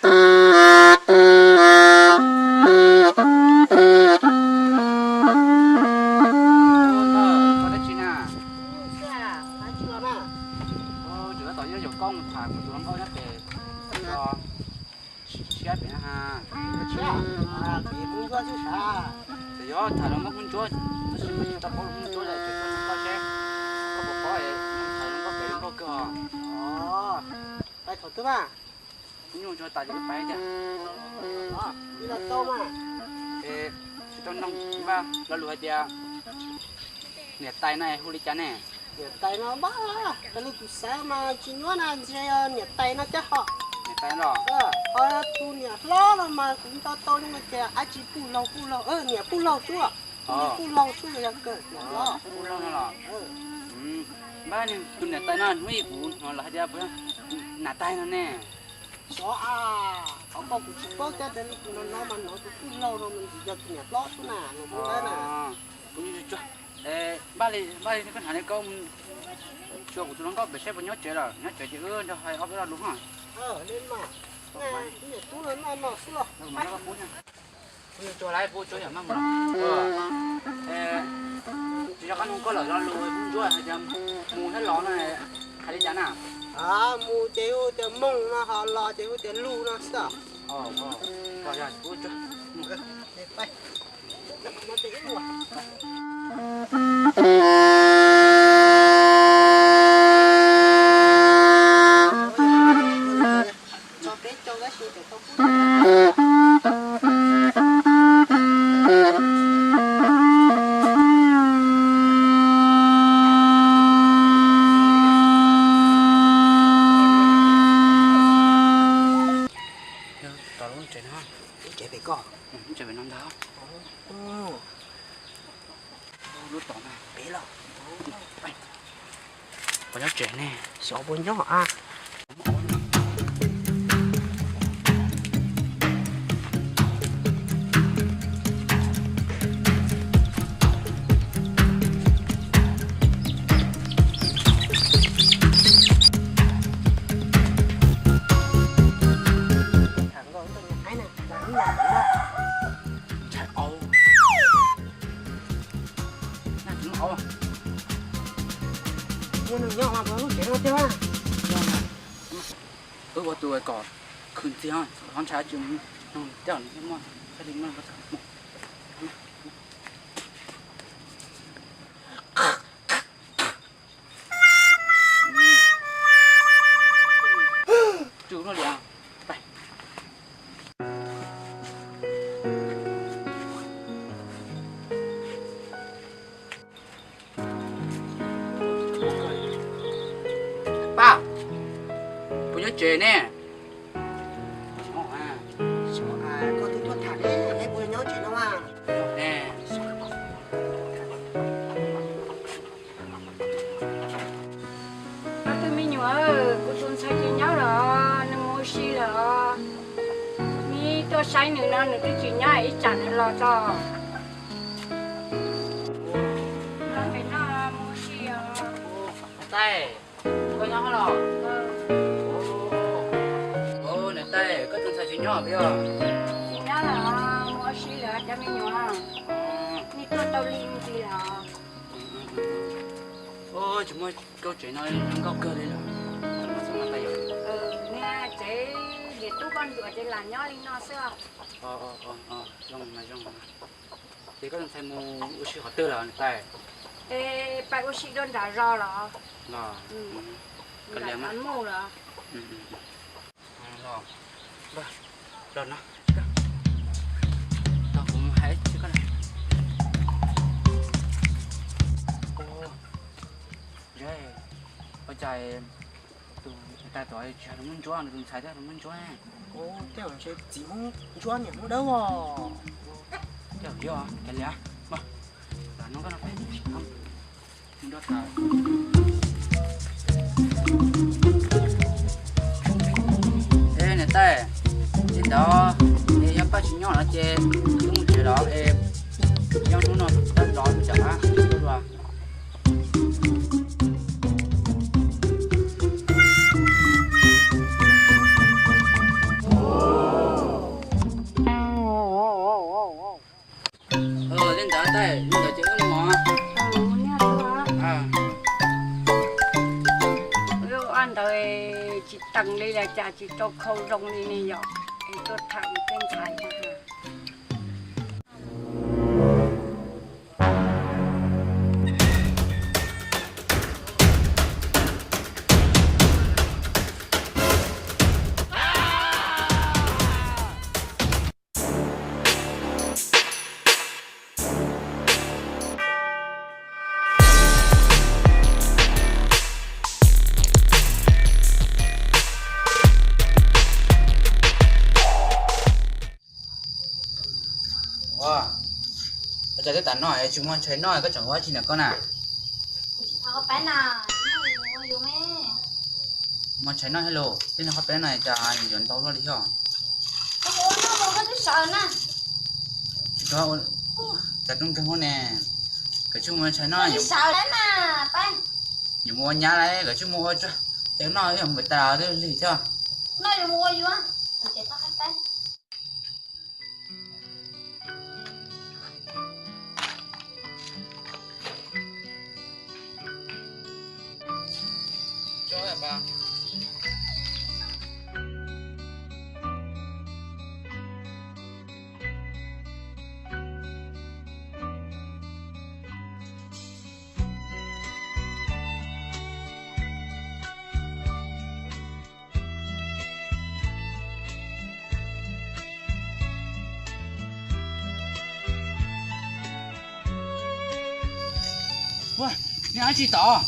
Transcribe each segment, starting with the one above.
Koj dab tsi na? Tseem tab tom yuav yaum koj mus tham kuv tus hluas nkauj nyob pem tso siab pem na ha. Txawm yuav tham hluas nkauj Hmoob Ntsuab, tab sis mas tsis tau paub hluas Hmoob Ntsuab lawm, tseem paub hluas nkauj seb koj puas paub es tham hluas nkauj pem hluas nkauj kawg os. Pai thaum twg mas? Kuv nyuj ntsuag tas ces kuv pais tiag. Tsis tau noog, npaj lo lus hais tias niam tais no hu li cas ne? Niam tais no npaj, raws li kuv xav mas tsis nyuaj na, ntshe yog niam tais no thiab ho. Niam tais los? Ho tus niam hlob no mas kuv nco tau li tias ab tsi Puj Laug, Puj Laug, niam Puj Laug Sua. Puj Laug Sua yog kawg niam hlob. Puj Laug no los? Npaj, tus niam tais no hnub ib kuv hnov lawv hais tias niam tais no ne. Xyov a, qhov ko kuv tsis paub thiab, raws li kuv hnov mas hnov tus Puj Laug no mas ntshe yog tus niam hlob xwb na, los kuv ntawd na. Kuv, npaj li, npaj li koj hnav li koj xyuas kuv tus hluas nkauj pem seb puas nyob tsev lawm, nyob tsev ces wb nrog hais ob peb lo lus ho. Li mas, niam tub no noj no xwb los. Kuv yuav tsuag lawm, kuv tsuag yam maj mus. Tsis yog qab nug koj lawm, lo lus Hmoob Ntsuab hais tias mus thiab los no hais li cas na? Mus ces hu tias moog no, ho los ces hu tias lug no xwb. Tom lub tsev no, lub tsev pem koj, lub tsev pem no ntag. Lub tom no pem los. Puas nyob tsev ne? Xyov puas nyob a. Ntshai au. Nag tsis muaj au. Muaj neeg nyob mas puas lub tsev no tiag. Wb ua tus kom khwv ntxiag, qhov ntshai tsis noog tej no muaj, thiaj li muaj. Tsw luaj li. Pab, puas nyob tsev ne? Koj twb tuaj tham ne, puas nyob tsev no a? Koj tus me nyuam, kuv tus ntxhais tsis nyob lawm, nws mus ua si lawm. Neb tuaj saib nws no nws twb tsis nyob, ib tsam nws los tso. Mus ua si os. Tais, koj nyob los? Niam tais, koj tus ntxhais tsis nyob peb os? Tsis nyob lawm, mus ua si lawm cov me nyuam. Nej tuaj tau li ntsis lawm. Tsis muaj, koj tsev no zoo nkauj kawg li lawm. Niag tsev niam tub koj ntxuam ces lam nyob li no xwb. Zoo mas zoo. Ces koj tus ntxhais mus ua si qhov twg lawm niam tais? Es pais ua si dua nram zos los. Los, los, los no, tau kuv mus hais tsis koj na. Ua cas tus niam tais tod tsis hais lus Hmoob Ntsuab, nws tus ntxhais thiaj hais lus Hmoob Ntsuab. Tej zaum ntshe txiv Hmoob Ntsuab niam Hmoob Dawb os. Tej zaum yog, kav liam, los no koj no peb mus nrog tham. Es niam tais, tsis ntawd es yog Paj tsis nyob no ces wb mus tsev los es nyob hnub no tawm los wb tsam dua. tees li los cas tsis tau khau zoo li ne yom. Es tuaj tham tej ntxhais. Ua, ua cas twb tas no es tsis muaj ntshai noj, koj tseem ua dab tsi ntawm koj na? Muaj ntshai noj thiab los? Tej no qhov peb no cas yuav ntau luaj li thiab? Cas rooj nkeeg huab ne, koj tsis mus ntshai noj. Yuav mus ua nyab lawm, koj tsis mus ua tso, ces noj ib yam npaum tas twb lig thiab. Ua, neb dab tsi tod?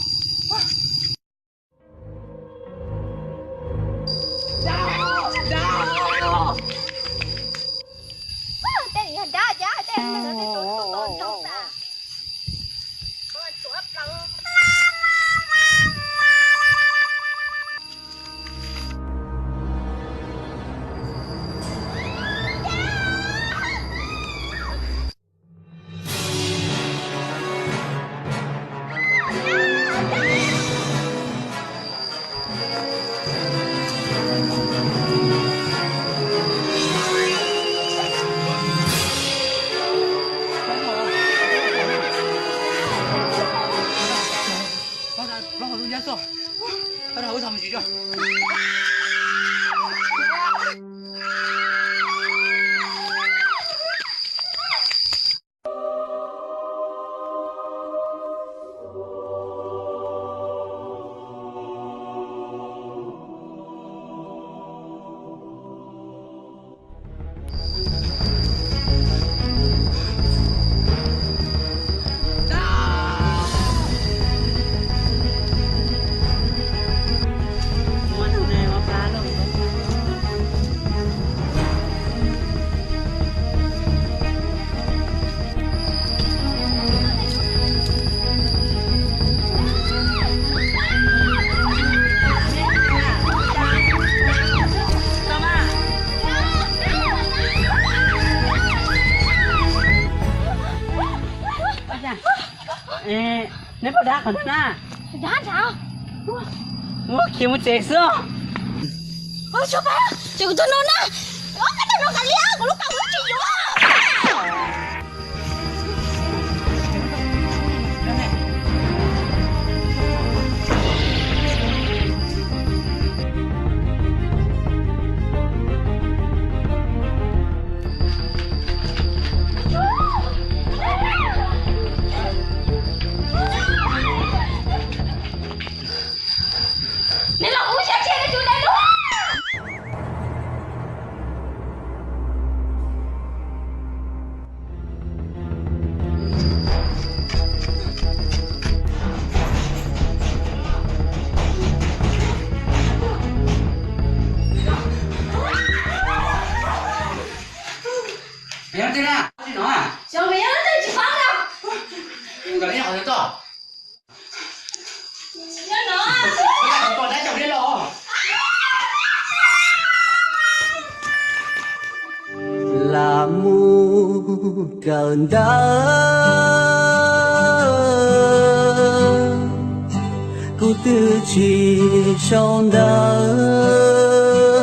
Neb puas dab qhov ntawd na? Dab nrad. Muab khiav mus tsev xwb. Ces kuv tuaj no na. Ob peb tug no kav liam, kuv lub qhov muab tsis yuav. Neb los ua siab tseg neb tus dais lub. Xyov me nyob twg tsis paub na. Nkawd nyob qhov twg tuaj? Lam mus kawm ntawv, kuv twb tsis sau ntawv.